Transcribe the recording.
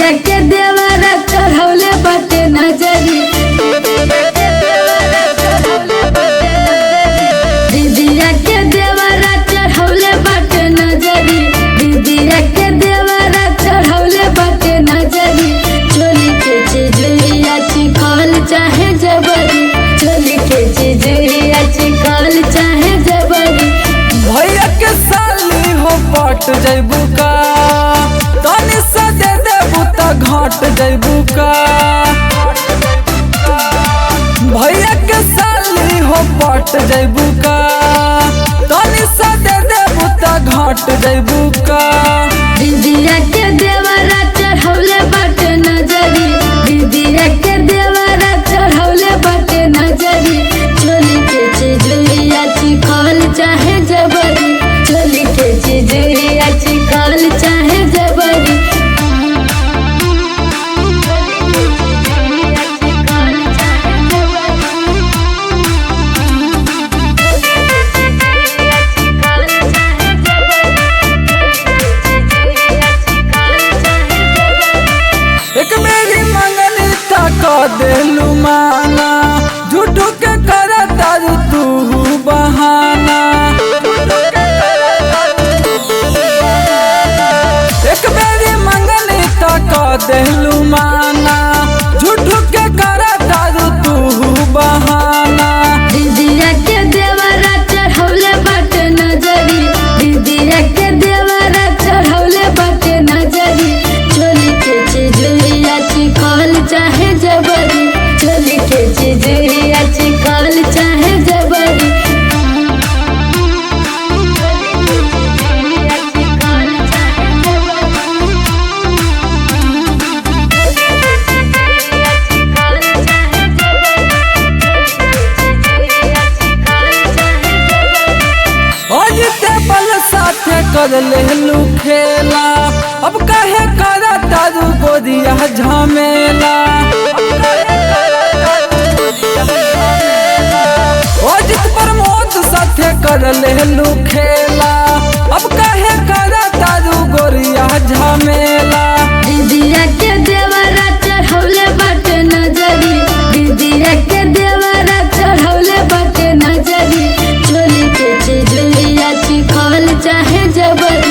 दीदिया के देवरा चढ़ौले बाटे नजरी। दीदिया के देवरा चढ़ौले बाटे नजरी। दीदिया के देवरा चढ़ौले बाटे नजरी। चोली के चिजुरिया चिखल चाहे जबरी। चोली के चिजुरिया चिखल चाहे जबरी। भैया के साली हो पट जैबू का, तनी से दे देबू त घट जैबू का। भैया के साली हो पट जैबू का, तनी से दे देबू त घट जैबू का। दीदिया के देवरा चढ़ौले बाटे नजरी। दीदिया के देवरा चढ़ौले बाटे नजरी। चोली के चिजुरिया चिखल चाहे जबरी। चोली के चिजुरिया चिखल चाहे जबरी। एक मेरी मंगनी त क देलू माना, झूठू के कर तारू तू बहाना। एक मेरी मंगनी त क देलू माना, झूठू के कर तारू तू बहाना। दीदिया के देवरा चढ़ौले बाटे नजरी। दीदिया के देवरा चढ़ौले बाटे नजरी। चोली के चिजुरिया चिखल चाहे जबरी। चोली के चिजुरिया चिखल चाहे जबरी। आज ते बल साथे कर लेलू खेला, अब काहे कर तारू गोरिया झमेला। अजित प्रमोद साथे कर लेलू खेला, अब काहे कर तारू गोरिया झमेला। दीदिया के देवरा चढ़ौले बाटे नजरी। दीदिया के देवरा चढ़ौले बाटे नजरी। चोली के चिजुरिया चिखल चाहे जबरी।